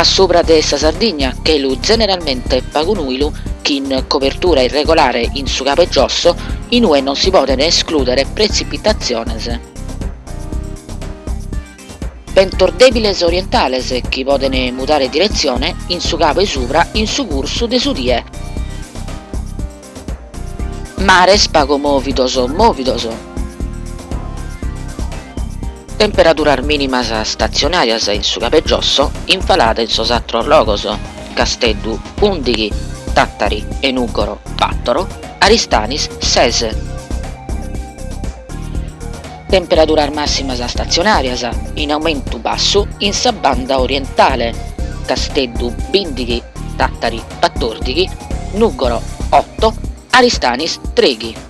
subra de sa Sardigna, chelu zeneralmente pagu nùilu, chin cobertura irregolare in su cabu 'e giosso, in ue non si podent esclùdere pretzipitatziones. Bentos dèbiles orientales chi podent mudare diretzione in su cabu 'e subra in su cursu de su die. Mares pagu mòvidos o mòvidos. Temperaduras mìnimas statzionàrias in su cabu 'e giosso, in falada in sos àteros logos, Casteddu ùndighi, Tàtari e Nùgoro bàtoro, Aristanis ses. Temperaduras màssimas statzionàrias, in aumentu bassu in sa banda orientale, Casteddu bìndighi, Tàtari batòrdighi, Nùgoro oto, Aristanis trèighi.